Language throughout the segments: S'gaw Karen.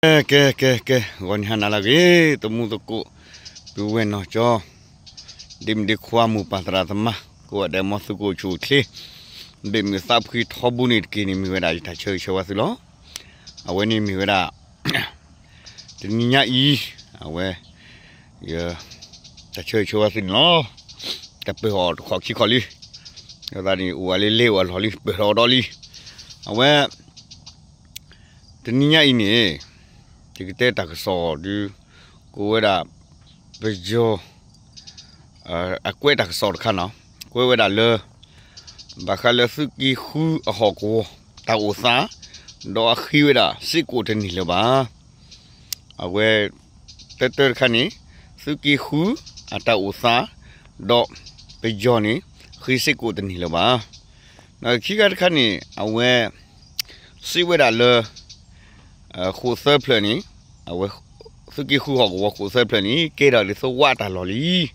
ကဲ ကဲ ကဲ ကဲ ဂီၤနံၤဟါနၤလၢအဂ့ၤ သမူသကိး ပုၢ်ဝဲၢ်နီၢ်ကၠီ ဒ့မုၣ်ဒ့ခွါ မိၢ်ပၢ်သရၣ်သမါ ကိးဂၤဒဲး မ်သုကအိၣ်ဆူၣ်အိၣ်ချ့ ဘ့ၣ်မုၢ်သးဖှံထီဘိန့ၣ်တက့ၢ်န့ၣ် မ့ၢ်ဝဲဒၣ်ယတၢ်ဆၢဂ့ၤဆၢဝါသုလီၤ. အဝဲန့ၣ်မ့ၢ်ဝဲဒၣ် တနံၤညါအံၤ အဝဲ ယ တၢ်ဆၢဂ့ၤဆၢဝါသုန့ၣ်လီၤ. တပၢၢ်အီၤတခီခံခီလံ. အဃိသတးန့ၣ် အိၣ်ဝဲလၢလဲၤအိၣ်အလီၢ်လံ ပၢၢ်ထီၣ်အီၤဒီးလံ. အဝဲ တနံၤညါအံၤန့ၣ် ယကတဲတၢ်ကစီၣ်ဒုး ကိးဝဲဒၣ် ပယီၤ အကွဲးတၢ်ကစီၣ်တခါနီၤ ကွဲးဝဲဒၣ်လၢ ဘၣ်ဃးလၢသုးက့ဃုအဟီၣ်ကဝီၤ တၢ်အိၣ်သး ဒီးအဃ့ဝဲဒၣ်စ့ၢ်ကီးတန့ၢ်လၢၤဘၣ်. အဝဲ တၢတၢတခါန့ၣ် သုးက့ဃုအတၢ်အိၣ်သး ဒီးပယီၤန့ၣ် ဃ့စ့ၢ်ကီးတန့ၢ်လၢၤဘၣ်. ဒီးခံခါတခါန့ၣ် အဝဲ စံးဝဲဒၣ်လၢ ဃိးသၢဖျၢၣ်န့ၣ် အဝဲ သုးက့ဃုဟီၣ်ကဝီၤဃိးသၢဖျၢၣ်န့ၣ် ကဲထီၣ်ဒ်သိးဝးတၢ်လီၢ်လံ.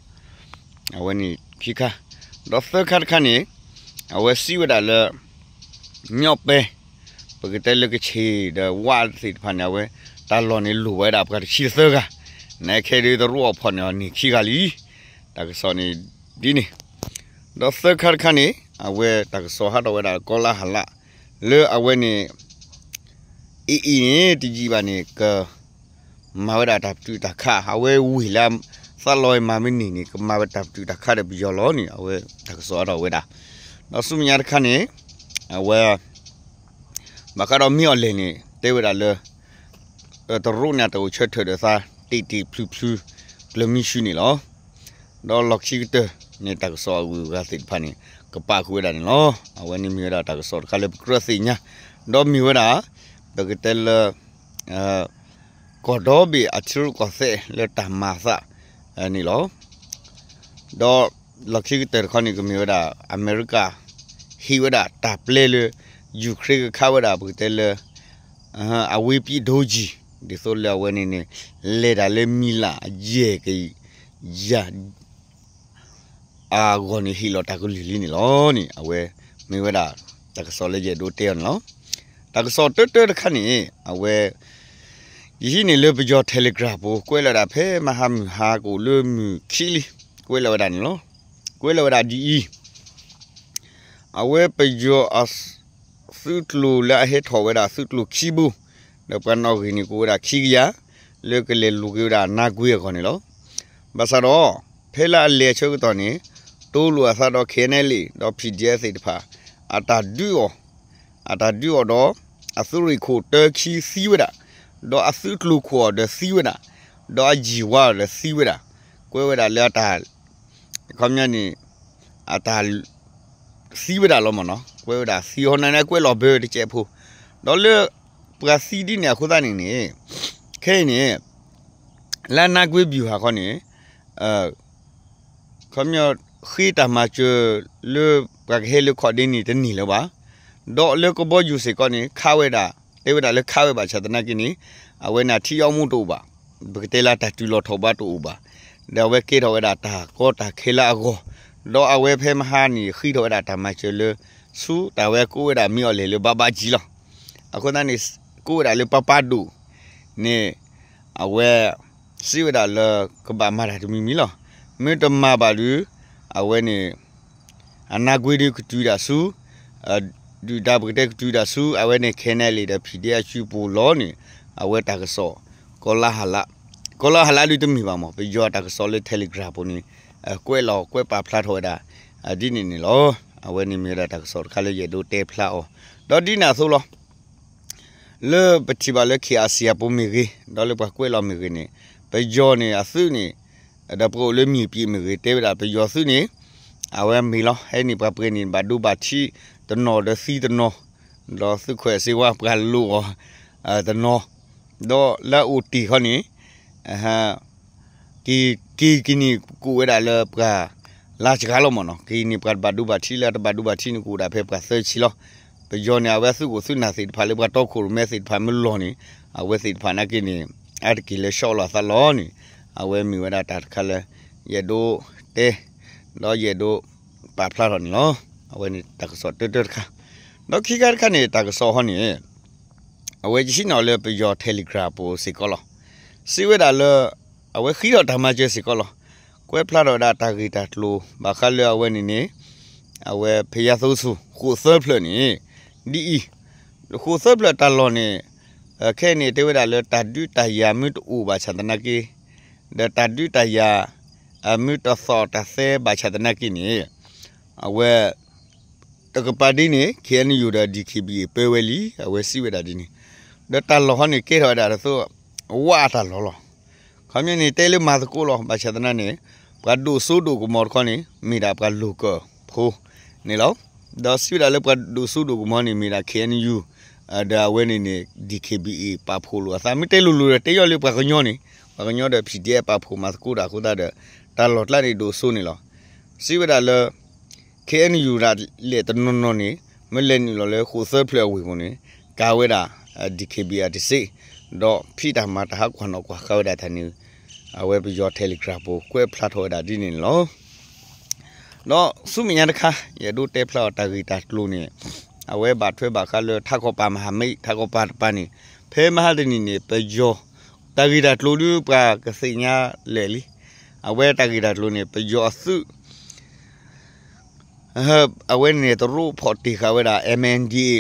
အဝဲန့ၣ်ခံခါ ဒီးသၢခါတခါန့ၣ် အဝဲစံးဝဲဒၣ်လၢ ညီပဲ ပကတဲလၢကဆ့ၣ်ဒီးဝးသ့ၣ်တဖၣ်န့ၣ် အဝဲ တၢ်လီၢ်န့ၣ်လိၣ်ဝဲဒၣ်ပှၤတဆံသၢဂၤ နခဲဒုးတရူးအီၣ်ဖီၣ်န့ၣ်အီၤန့ၣ်ခံဂၤလံ. တၢ်ကစီၣ်န့ၣ် ဒ်န့ၣ် ဒီးသၢခါတခါန့ၣ် အဝဲတၢ်ကစီၣ်ဟးထီၣ်ဝဲဒၣ်ကီလါဟလ လၢအဝဲန့ၣ် အ့ၣ်အ့ၣ်န့ၣ် တယံာ်ဘၣ်န့ၣ် က မၤဝဲဒၣ်တၢ်ပတုာ်တၢ်ခး အဝဲဝ့ၢ်လၢ သးလီၤမၤမ့ၢ်န့ၢ်န့ၣ် ကမၤဝဲတၢ်ပတုာ်တၢ်ခးဒီးပယီၤလီၤန့ၣ် အဝဲတၢ်ကစီၣ်ဟးထီၣ်ဝဲဒၣ်. ဒီးဆူမဲာ်ညါတခါန့ၣ် အဝဲ ဘၣ်ဃးဒီးမ့ၢ်အီၤလဲၣ်န့ၣ် တဲဝဲဒၣ်လၢ တရူးန့ၣ်တၢ်အိၣ်ဆၢထၢၣ်ဒီးသး တ့ၢ်တ့ၢ်ဖျုးဖျုး ကျၢၤမံဆူန့ၣ်လီၤ. ဒီးလီၢ်ခံကတၢၢ်န့ၣ် တၢ်ကစီၣ်အဂုၤအဂၤသ့ၣ်တဖၣ်န့ၣ် ကပာ်ဃုာ်ဝဲဒၣ်န့ၣ်လီၤ. အဝဲန့ၣ်မ့ၢ်ဝဲဒၣ်တၢ်ကစီၣ်တခါလၢပကြၢးသ့ၣ်ညါ ဒီးမ့ၢ်ဝဲဒၣ် ပကတဲလၢ ကီၢ်ဒီဘ့ၣ်အထံရူၢ်ကီၢ်သဲးလၢတၢ်မၤအသးန့ၣ်လီၤ. ဒီးလီၢ်ခံကတၢၢ်တခါန့ၣ် ကမ့ၢ်ဝဲဒၣ် အမဲရကၤ ဟ့ၣ်ဝဲဒၣ်တၢ်ပျဲလၢ ယူၤခရ့ၣ်ကခးဝဲဒၣ် ပကတဲလၢ အဝ့ၢ်ပံးဒိကံၤ ဒ်သိးလၢအဝဲန့ၣ်န့ၣ် လဲၤဒၣ်လၢမံၤလၢ်ယဲၢ်ကယၤ အဂီၢ်န့ၣ် ဟ့ၣ်လီၤတၢ်ကလုၢ်လံန့ၣ်လီၤန့ၣ် အဝဲမ့ၢ်ဝဲဒၣ် တၢ်ကစီၣ်လၢယအဲၣ်ဒိးတဲအီၤန့ၣ်လီၤ. တၢ်ကစီၣ်တၢတၢတခါန့ၣ် အဝဲ ယဟံးန့ၢ်လၢပယီၤ Telegram ပူၤ ကွဲးလီၤဒၣ်ဖဲမဟါမုၢ်ဟါကအိၣ်လၢမုၢ်ခံလံ ကွဲးလီၤဝဲဒၣ်န့ၣ်လီၤ. ကွဲးလီၤဝဲဒၣ်ဒ်အံၤ အဝဲပယီၤအ သုးကျိၤလၢအဟဲထီၣ်ဝဲဒၣ်သုးကျိၤခံဘိ ဒီးပှၤနီၣ်ဂံၢ်န့ၣ်ကအိၣ်ဝဲဒၣ်ခံကယၤ လၢကလဲၤလူၤက့ၤဝဲဒၣ်နါကွ့အဂီၢ်န့ၣ်လီၤ. ဘၣ်ဆၣ်ဒီး ဖဲလၢအလဲၤအဆၢကတီၢ်န့ၣ် တိလိာ်အသးဒီး KNLA ဒီး PDF သ့ၣ်တဖၣ် အတၢ်ဒုးအီၤ အတၢ်ဒုးအီၤဒီး အသုးရ့ၣ်ခိၣ်တၢခံသံဝဲဒၣ် ဒီးအသုးကျိၤခိၣ်အီၤဒီးသံဝဲဒၣ် ဒီးအယံၤဝါအီၤဒီးသံဝဲဒၣ် ကွဲးဝဲဒၣ်လၢအတၢ် ခီပညီန့ၣ် အတၢ် သံဝဲဒၣ်လီၤမ့ၢ်နီၤ ကွဲးဝဲဒၣ်သံဟီၣ်နၤန့ၣ် ကွဲးလီၤဘၢတကဲးဖိ ဒီးလၢ ပှၤသံဒ်န့ၣ်အဃိသတးန့ၣ်န့ၣ် ခဲအံၤန့ၣ် လၢနါကွ့ဘံၣ်ဟးခီန့ၣ် ခီပညီ ဃ့တၢ်မၤစၢၤလၢပှၤကဟဲလၢခီၣ်ဒ့န့ၣ်တန့ၢ်လၢၤဘၣ်. ဒီးလၢကဘီယူၤစ့ၢ်ကီးန့ၣ် ခးဝဲဒၣ် တဲဝဲဒၣ်လၢခးဝဲဘၣ်ဆၣ်သနာ်က့န့ၣ် အဝဲန့ၣ်အထံအီမူတအိၣ်ဘၣ်. ပကတဲလၢတၢ်တုၤလီၤထီၣ်ဘးတအိၣ်ဘၣ်. ဒီးအဝဲကဲထီၣ်ဝဲဒၣ်တၢ်ကီတၢ်ခဲလၢအဂီၢ်, ဒီးအဝဲဖဲမဟါန့ၣ် ဃ့ထီၣ်ဝဲဒၣ်တၢ်မၤစၢၤလၢ ဆူတၢ်ဝဲကိးဝဲဒၣ်မ့ၢ်အီၤလဲၣ်လၢဘၣ်ဘၣ်ကံလီၤ. အဃိသတးန့ၣ် ကိးဝဲဒၣ်လၢပၢ်ပၢ်ဒိၣ်န့ၣ် အဝဲ စံးဝဲဒၣ်လၢကဘၣ်မၤတၢ်တမံၤမံၤလီၤ. မ့ၢ်တမၤဘၣ်ဒီး အဝဲန့ၣ် အနါကွ့ဒီးကတုၤဒၣ်ဆူ ဒုၣ်ဒါပကတဲကတုၤဒၣ်ဆူ အဝဲန့ၣ် ခဲနဲလံဒီး ဖံးဒ့အစုပူၤလီၤန့ၣ် အဝဲတၢ်ကစီၣ် ကီလါဟလ ကီလါဟလဒုးတမ့ၢ်ဘၣ်မး ပယီၤတၢ်ကစီၣ်လၢ Telegram ပူၤန့ၣ် ကွဲးလီၤကွဲးပာ်ဖျါထီၣ်ဝဲဒၣ် ဒ်န့ၣ်န့ၣ်လီၤ. အဝဲန့ၣ်မ့ၢ်ဝဲဒၣ်တၢ်ကစီၣ်တခါလၢယအဲၣ်ဒိးတဲဖျါအီၤ ဒီးဒ်န့ၣ်အသိးလီၤ. လၢပထံၣ်ဘၣ်လၢ KIC အပူၤမ့ၢ်ဂ့ၤ, ဒီးလၢပှၤကွဲးလီၤမ့ၢ်ဂ့ၤန့ၣ် ပယီၤန့ၣ်အသုးန့ၣ် ဒီးပအိၣ်လၢမံၤပံၤမ့ၢ်ဂ့ၤ တဲဝဲဒၣ်ပယီၤသုးန့ၣ် အဝဲမ့ၢ်လီၤ ဟဲန့ၣ်ပှၤပှဲၤန့ၣ် ဘၣ်ဒိဘၣ်ထံးတနီၤဒီးသံတနီၤ, ဒီးသုးခွဲးစ့ဝါပှၤလိၣ်အီၤတနီၤ, ဒီးလၢအအိၣ်တ့ၢ်ခီန့ၣ် က့ၤက့ၤန့ၣ်ကအိၣ်ဝဲဒၣ်လၢပှၤလၢ်စှၤလီၤမ့ၢ်နီၤ, က့ၤန့ၣ်ပှၤတဘၣ်ဒိဘၣ်ထံး လၢတဘၣ်ဒိဘၣ်ထံးန့ၣ်ကအိၣ်ဒၣ်ဖဲပှၤသၢဆံလီၤ. ပယီၤန့ၣ် အဝဲသုးခိၣ်သုးနၢ်သ့ၣ်တဖၣ်လၢပှၤတီခိၣ်ရိၣ်မဲသ့ၣ်တဖၣ်မ့ၢ်လီၤန့ၣ် အဝဲသ့ၣ်တဖၣ်နာ်က့န့ၣ် အါတက့ၢ်လၢဆီလီၤအသးလီၤန့ၣ် အဝဲမ့ၢ်ဝဲဒၣ်တၢ်တခါလၢ ယအဲၣ်ဒိးတဲ ဒီးယအဲၣ်ဒိးပာ်ဖျါထီၣ်န့ၣ်လီၤ. အဝဲန့ၣ်တၢ်ကစီၣ်တၢတၢတခါ, ဒီးခံခါတခါန့ၣ် တၢ်ကစီၣ်ဟီန့ၣ် အဝဲယဟံးန့ၢ်အီၤလၢပယီၤ Telegram ပူၤစ့ၢ်ကီးလီၤ. စံးဝဲဒၣ်လၢ အဝဲဃ့ထီၣ်တၢ်မၤစၢၤစ့ၢ်ကီးလီၤ. ကွဲးဖျါထီၣ်ဝဲဒၣ်တၢ်ဂ့ၢ်တၢ်ကျိၤ ဘၣ်ဃးလၢအဝဲန့ၣ်န့ၣ် အဝဲဖယါသိဆူၣ် ဃိးသၢဖျၢၣ်န့ၣ် ဒ်အံၤ, ဃိးသၢဖျၢၣ်တၢ်လီၢ်န့ၣ် ခဲအံၤန့ၣ် တဲဝဲဒၣ်လၢတၢ်ဒုးတၢ်ယၤမ့ၢ်တအိၣ်ဘၣ်ဆၣ်သနာ်က့ ဒီးတၢ်ဒုးတၢ်ယၤ မ့ၢ်တသီၣ်တၢ်သဲဘၣ်ဆၣ်သနာ်က့န့ၣ် အဝဲ တကပၤဒ်န့ၣ် ခ့ၣ်အဲၣ်ယူၣ်ဒီး ဒံၣ်ခ့ၣ်ဘံၣ်အ့ၣ် ပၢဝဲလံ အဝဲစံးဝဲဒၣ်ဒ်န့ၣ်, ဒီးတၢ်လီၢ်ဟီန့ၣ် ကဲထီၣ်ဝဲဒၣ်ဒ်သိး ဝးအတၢ်လီၢ်လီၤ. ခီပညီန့ၣ် တဲလၢမၤသကိးလီၤ ဘၣ်ဆၣ်သနာ်န့ၣ် ပှၤဒိၣ်စိဒိၣ်ကမီၤတခီန့ၣ် မ့ၢ်ဒၣ်ပှၤလိၤကၢၢ်ဖိန့ၣ်လီၤ. ဒီးစံးဝဲဒၣ်လၢပှၤဒိၣ်စိဒိၣ်ကမီၤန့ၣ် မ့ၢ်ဒၣ် ခ့ၣ်အဲၣ်ယူၣ် ဒီးအဝဲန့ၣ်န့ၣ် ဒံၣ်ခ့ၣ်ဘံၣ်အ့ၣ် ပာ်ဖှိၣ်လိာ်အသး မ့ၢ်တဲလိၤလိၤဒီး တဲယီၤလၢပှၤကညီန့ၣ် ပှၤကညီဒီး ပံၣ်ဒံၣ်အဲၣ် ပာ်ဖှိၣ်မၤသကိးတၢ်အဃိသတးဒီး တၢ်လီၢ်ကျါန့ၣ်ဒိၣ်စိန့ၣ်လီၤ. စံးဝဲဒၣ်လၢ ခ့ၣ်အဲၣ်ယူၣ်ဒၣ်လဲာ်တနီၤနီၤန့ၣ် မ့ၢ်လဲၤနုာ်လီၤလၢဃိးသၢဖျၢၣ်အဝ့ၢ်ပူၤန့ၣ် ကၤဝဲဒၣ် ဒံၣ်ခ့ၣ်ဘံၣ်အ့ၣ်တစ့ၢ်, ဒီးဖံးတၢ်မၤတၢ်ဟးကွၢ်နီၣ်ကွၢ်ဃာ်ဝဲဒၣ်တၢ်န့ၣ် အဝဲပယီၤ Telegram ပူၤ ကွဲးဖျါထီၣ်ဝဲဒၣ်ဒ်န့ၣ်န့ၣ်လီၤ. ဒီးဆူမဲာ်ညါတခါ ယအဲၣ်ဒိးတဲဖျါအီၤတၢ်ဂ့ၢ်တၢ်ကျိၤန့ၣ် အဝဲဘၣ်ထွဲဘၣ်ဃးလၢထးခီပၤမၤဟးမဲး ထးခီပၤတပၤန့ၣ် ဖဲမဟါတနံၤန့ၣ် ပယီၤ တၢ်ဂ့ၢ်တၢ်ကျိၤဒုးပှၤကသ့ၣ်ညါလၢာ်လံ. အဝဲတၢ်ဂ့ၢ်တၢ်ကျိၤန့ၣ် ပယီၤအသုး အဝဲန့ၣ်တရူးဖီၣ်တ့ၢ်ဃာ်ဝဲဒၣ် MNDAA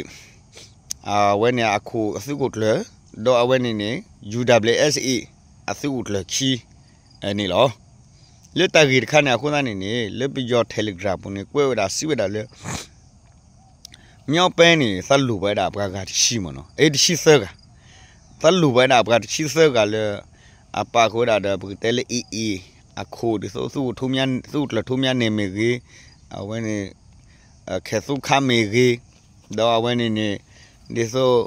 အဝဲန့ၣ်အခိၣ်အသုးခိၣ်ကျၢၢ် ဒီးအဝဲန့ၣ်န့ၣ် UWSA အသုးခိၣ်ကျၢၢ်ခံန့ၣ်လီၤ. လၢတၢ်ဂ့ၢ်တခါန့ၣ်အဃိသတးန့ၣ်န့ၣ် လၢပယီၤ Telegram ပူၤန့ၣ် ကွဲးဝဲဒၣ်စံးဝဲဒၣ်လၢ မညီပဲန့ၣ် သးလိၣ်ဘၣ်ဝဲဒၣ်ပှၤဂၤတဆံမ့ၢ်နီၤ အဲ တဆံသၢဂၤ, သးလိၣ်ဘၣ်ဝဲဒၣ်ပှၤတဆံသၢဂၤလၢ အပာ်ဃုာ်ဝဲဒၣ်ဒီးပကတဲလၢ AA အခိၣ်ဒ်သိး သုးခိၣ်ကျၢၢ်ထူမၠါန့ၣ်မ့ၢ်ဂ့ၤ, အဝဲန့ၣ် ခဲၣ်သူခါမ့ၢ်ဂ့ၤ, ဒီးအဝဲန့ၣ်န့ၣ် ဒ်သိး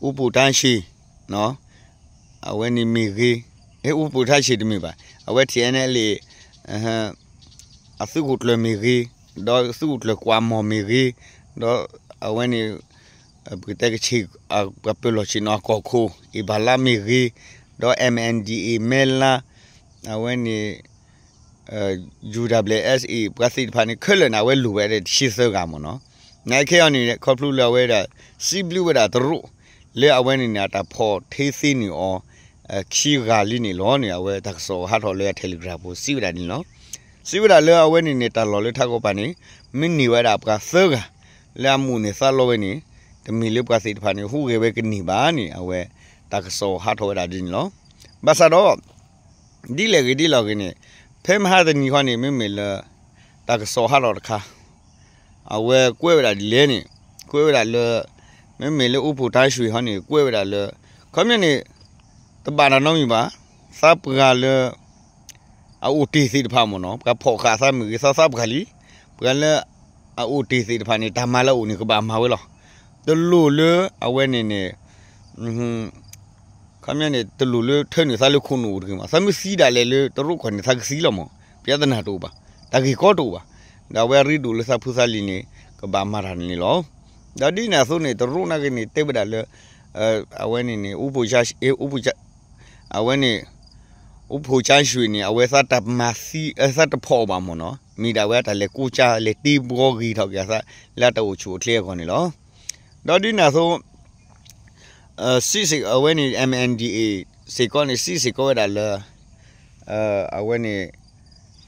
အူပူၤတၢ်ဆံၣ် အဝဲန့ၣ်မ့ၢ်ဂ့ၤ, အူပူၤတၢ်ဆံၣ်တမ့ၢ်ဘၣ်, အဝဲ TNLA အသုးခိၣ်ကျၢၢ်မ့ၢ်ဂ့ၤ, ဒီးသုးခိၣ်ကျၢၢ်ကွၢ်မီၢ်မ့ၢ်ဂ့ၤ, ဒီးအဝဲန့ၣ် ပကတဲကဆ့ၣ် ပှၤပၢၤလီၢ်ဆ့ၣ်နီၤအကီၢ်ခိၣ် အ့ၣ်ဘၣ်လါမ့ၢ်ဂ့ၤ, ဒီး MNDAA မဲလါ, အဝဲန့ၣ် UWSA ပှၤသ့ၣ်တဖၣ်န့ၣ် ခဲလၢာ်န့ၣ် အဝဲလိၣ်ဝဲဒၣ်တဆံသၢဂၤမ့ၢ်နီၤ. နာ်က့အံၤန့ၣ် ခီဖျိလၢအဝဲဒၣ် စံးဘျုးဝဲဒၣ်တရူး လၢအဝဲန့ၣ်န့ၣ် အတၢ်ဖီၣ်ထ့သ့န့ၢ်အီၤ ခံဂၤလံန့ၣ်လီၤန့ၣ် အဝဲတၢ်ကစီၣ်ဟးထီၣ်လၢအ Telegram ပူၤစံးဝဲဒၣ်န့ၣ်လီၤ. စံးဝဲဒၣ်လၢအဝဲန့ၣ်န့ၣ် တၢ်လီၢ်လၢထးခီပၤန့ၣ် မ့ၢ်န့ၢ်ဝဲဒၣ်ပှၤသၢဂၤ လၢအမိၣ်န့ၢ်သးလီဝဲန့ၣ် တမ့ၢ်လၢပှၤသ့ၣ်တဖၣ်န့ၣ် ဟူးဂဲၤဝဲကန့ၢ်ဘၣ်န့ၣ် အဝဲတၢ်ကစီၣ်ဟးထီၣ်ဝဲဒၣ်ဒ်န့ၣ်လီၤ. ဘၣ်ဆၣ်ဒီး ဒ်လဲၣ်ဂ့ၤဒ်လဲၣ်ဂ့ၤန့ၣ် ဖဲမဟါတနံၤဃီန့ၣ် မ့မ့ၢ်လၢ တၢ်ကစီၣ်ဟးထီၣ်တခါ အဝဲကွဲးဝဲဒၣ်ဒ်လဲၣ်န့ၣ် ကွဲးဝဲဒၣ်လၢ မ့မ့ၢ်လၢအူပူၤတၢ်ဆှံၣ်ဟီန့ၣ် ကွဲးဝဲဒၣ်လၢ ခီပညီန့ၣ် တဘၣ်တၢ်နီတမံၤဘၣ် သးပှၢ်လၢ အအိၣ်တ့ၢ်သ့ၣ်တဖၣ်မ့ၢ်နီၤ ပှၤဖီၣ်ဃာ်သးမ့ၢ်ဂ့ၤ သးသးပှၢ်လံ ပှၤလၢ အအိၣ်တ့ၢ်သ့ၣ်တဖၣ်န့ၣ် တၢ်မၤလၢအအိၣ်န့ၣ် ကဘၣ်မၤဝဲလီၤ. တလိၣ်လၢအဝဲန့ၣ်န့ၣ် ခီပညီန့ၣ် တလိၣ်လၢထၢနုာ်သးလၢခိၣ်နူာ်အိၣ်တဂ့ၤမး သးမ့ၢ်သံဒၣ်လဲာ်လၢတရူးကီၢ်န့ၣ် သးကသံလီၤမး ပြဿနာတအိၣ်ဘၣ် တၢ်ဂ့ၢ်ကီတအိၣ်ဘၣ် ဒီးအဝဲအရ့ဒိၣ်လၢသးဖုသးလံၤန့ၣ် ကဘၣ်မၤတၢ်န့ၣ်လီၤ. ဒီးဒ်န့ၣ်အသိးန့ၣ် တရူးနာ်က့န့ၣ် တဲဝဲဒၣ်လၢ အဝဲန့ၣ်န့ၣ် အဝဲန့ၣ် အူဖိၣ်ကၠါရွှ့ၣ်န့ၣ် အဝဲသးတမၤသံ သးတဖီၣ်အီၤဘၣ်မ့ၢ်နီၤ မ့ၢ်ဒၣ်ဝဲတၢ်လဲၤကိးကၠါ လဲၤတ့ဘှီဂ့ၤထီၣ်က့ၤအသး လၢတၢ်အိၣ်ဆူၣ်အိၣ်ချ့အဂီၢ်န့ၣ်လီၤ. ဒီးဒ်န့ၣ်အသိး စံးစ့ၢ်ကီးအဝဲန့ၣ် MNDAA စ့ၢ်ကီးန့ၣ် စံးစ့ၢ်ကီးဝဲဒၣ်လၢ အဝဲန့ၣ်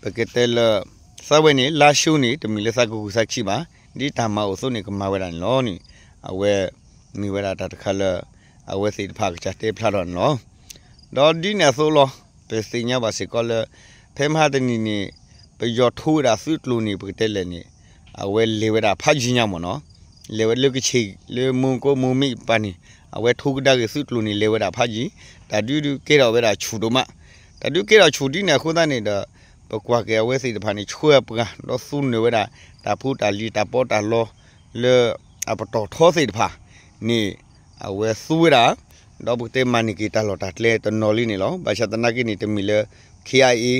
ပကတဲလၢ သးဝဲန့ၣ် လါၡိန့ၣ် တမ့ၢ်လၢသးကဂုာ်သးခံဘၣ် ဒ်တၢ်မၤအိၣ်အသိးန့ၣ် ကမၤဝဲဒၣ်န့ၣ်လီၤန့ၣ် အဝဲ မ့ၢ်ဝဲဒၣ်တၢ်တခါလၢ အဝဲသ့ၣ်တဖၣ်ကစၢ်တဲဖျါထီၣ်န့ၣ်လီၤ. ဒီးဒ်န့ၣ်အသိးလီၤ ပသ့ၣ်ညါဘၣ်စ့ၢ်ကီးလၢ ဖဲမဟါတနံၤန့ၣ် ပယီၤထိဝဲဒၣ်သုးကျိၤန့ၣ် ပကတဲလဲၣ်န့ၣ် အဝဲလဲၤဝဲဒၣ်ဖးယံၤညါမ့ၢ်နီၤ လဲၤဝဲလၢကဆ့ၣ်လၢမူကီၢ်မူမ့ၢ်ပၤန့ၣ် အဝဲထိကဒါက့ၤသုးကျိၤန့ၣ် လဲၤဝဲဒၣ်ဖးယံၤ တၢ်ဒုးဒုးကဲထီၣ်ဝဲဒၣ်ဆူၣ်ဒိၣ်မး တၢ်ဒုးကဲထီၣ်ဆူၣ်ဒ်န့ၣ်အဃိသတးန့ၣ်ဒီး ပကွၢ်က့ၤအဝဲသ့ၣ်တဖၣ်န့ၣ် ဆှၢအပှၤ ဒီးသူနၢၤဝဲဒၣ် တၢ်ဖိတၢ်လံၤတၢ်ပီးတၢ်လီ လၢအပတီၢ်ထီသ့ၣ်တဖၣ်န့ၣ် အဝဲသူဝဲဒၣ် ဒီးပကတဲမၤန့ၢ်က့ၤတၢ်လီၢ်တၢ်ကျဲတနီၤလံန့ၣ်လီၤ. ဘၣ်ဆၣ်သနာ်က့န့ၣ် တမ့ၢ်လၢ ခ့ၣ်အါအ့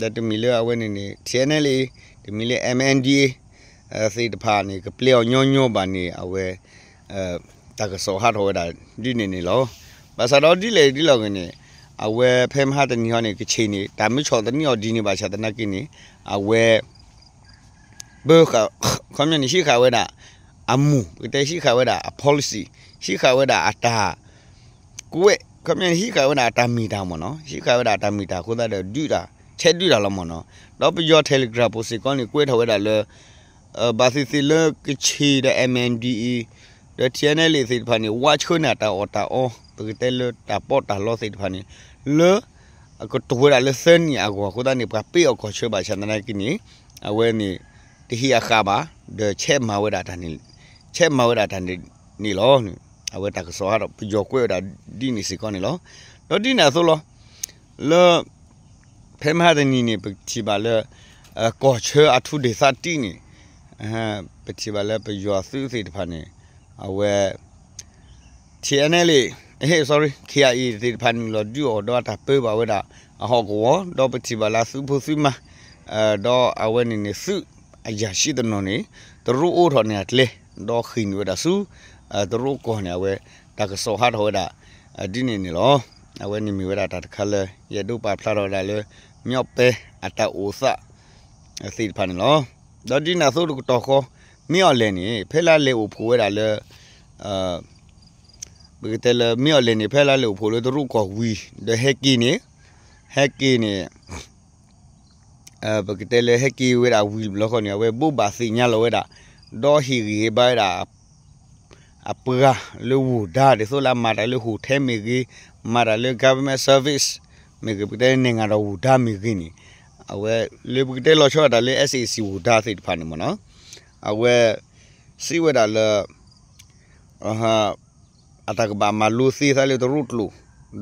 ဒီးတမ့ၢ်လၢအဝဲန့ၣ်န့ၣ် ထံၣ်အဲၣ်နဲလ်အ့ တမ့ၢ်လၢ မၣ်အၣ်အၣ်ဒီးအ့ သ့ၣ်တဖၣ်န့ၣ် ကပျဲအီၤညီညီဘၣ်န့ၣ် အဝဲ တၢ်ကစီၣ်ဟးထီၣ်ဝဲဒၣ်ဒ်န့ၣ်န့ၣ်လီၤ. ဘၣ်ဆၣ်ဒီးဒ်လဲၣ်ဒ်လဲၣ်ဂ့ၤန့ၣ် အဝဲဖဲမဟါတနံၤဟီန့ၣ် ကဆ့ၣ်န့ၣ် တၢ်မုၢ်ဆီၣ်သနံးအီၤဒ်န့ၣ်ဘၣ်ဆၣ်သနာ်က့န့ၣ် အဝဲ ပ ခီပညီန့ၣ် ဟံးဃာ်ဝဲဒၣ် အမူၢ် ပကတဲဟံးဃာ်ဝဲဒၣ်အ policy ဟံးဃာ်ဝဲဒၣ်အတၢ် ကွဲး ခီပညီန့ၣ် ဟံးဃာ်ဝဲဒၣ်အတၢ်မ့ၢ်တၢ်မ့ၢ်နီၤ, ဟံးဃာ်ဝဲဒၣ်အတၢ်မ့ၢ်တၢ်အဃိသတးဒီး ဒုးတၢ် ဆဲးဒုးတၢ်လီၤမ့ၢ်နီၤ. ဒီးပယီၤ Telegram ပူၤစ့ၢ်ကီးန့ၣ် ကွဲးထီၣ်ဝဲဒၣ်လၢ ဘၣ်သ့ၣ်သ့ၣ်လၢကချ့ၣ်ဒီး MNDAA ဒီး TNLA သ့ၣ်တဖၣ်န့ၣ် ဝါဆှၢန့ၢ်တၢ်အီၣ်တၢ်အီ ပကတဲလၢတၢ်ပီးတၢ်လီသ့ၣ်တဖၣ်န့ၣ် လၢ ကတိၤဝဲဒၣ်လၢသၢနံၣ်အဂီၢ်အဃိသတးန့ၣ် ပှၤပ့ၢ်အီၣ်ကီၢ်ဆၢဘၣ်ဆၣ်သနာ်က့န့ၣ် အဝဲန့ၣ် တဟ့ၣ်အဃာ်ဘၣ် ဒီးဆဲးမၤဝဲဒၣ်တၢ်န့ၣ် ဆဲးမၤဝဲဒၣ်တၢ်န့ၣ်န့ၣ်လီၤ. အဝဲတၢ်ကစီၣ်ဟးထီၣ် ပယီၤကွဲးဝဲဒၣ်ဒ်န့ၣ်စ့ၢ်ကီးန့ၣ်လီၤ. ဒီးဒ်န့ၣ်အသိးလီၤ လၢ ဖဲမဟါတနံၤန့ၣ် ပထံၣ်ဘၣ်လၢ ကီၢ်ဆၢအထူဒ့ၣ်သးတံၢ်န့ၣ် ပထံၣ်ဘၣ်လၢပယီၤသုးသ့ၣ်တဖၣ်န့ၣ် အဝဲ TNLA, sorry, KIA သ့ၣ်တဖၣ်န့ၣ် လီၤဒုးအီၣ်ဒီးအတၢ်ပၢဘၣ်ဝဲဒၣ်အဟီၣ်ကဝီၤ ဒီးပထံၣ်ဘၣ်လၢသုးဖိသုးမါ ဒီးအဝဲန့ၣ်န့ၣ် သုးအယၤၡံတနီၤန့ၣ် တရူးအိးထီၣ်န့ၢ်အကျဲ ဒီးဃ့ၢ်နုာ်ဝဲဒၣ်ဆူ တရူးကီၢ်န့ၣ် အဝဲတၢ်ကစီၣ်ဟးထီၣ်ဝဲဒၣ် ဒ်န့ၣ်န့ၣ်လီၤ. အဝဲန့ၣ်မ့ၢ်ဝဲဒၣ်တၢ်တခါလၢ ယအဲၣ်ဒိးပာ်ဖျါထီၣ်ဝဲဒၣ်လၢ မၠီၣ်ပဲအတၢ်အိၣ်သး သ့ၣ်တဖၣ်န့ၣ်လီၤ. ဒီးဒ်န့ၣ်အသိးတကတီၢ်ဃီ မ့ၢ်အီၤလဲၣ်န့ၣ် ဖဲလၢလဲၤအိၣ်ဖှိၣ်ဝဲဒၣ်လၢ ပကတဲလၢမ့ၢ်အီၤလဲၣ်န့ၣ် ဖဲလၢလဲၤအိၣ်ဖှိၣ်လၢတရူးကီၢ်ဝံၤ ဒီးဟဲက့ၤန့ၣ် ဟဲက့ၤန့ၣ် ပကတဲလၢဟဲက့ၤဝဲဒၣ်ဝံၤတဘျီဃီန့ၣ် အဝဲဘိးဘၣ်သ့ၣ်ညါလီၤဝဲဒၣ် ဒီးဟ့ၣ်ဂံၢ်ဟ့ၣ်ဘါဝဲဒၣ် အပှၤလၢဝိၢ်ဒါ ဒ်သိးလၢအမၤတၢ်လၢ hotel မ့ၢ်ဂ့ၤ, မၤတၢ်လၢ government service မ့ၢ်ဂ့ၤ, ပကတဲလၢ နဲၣ်ဂၤဒီးဝိၢ်ဒါ မ့ၢ်ဂ့ၤန့ၣ် အဝဲလၢပကတဲလီၤဆီဒၣ်တၢ်လၢ SAC ဝိၢ်ဒါသ့ၣ်တဖၣ်န့ၣ်မ့ၢ်နီၤ အဝဲ စံးဝဲဒၣ်လၢ အတၢ်ကဘၣ်မၤလိသ့သးလၢတရူးကျိာ်,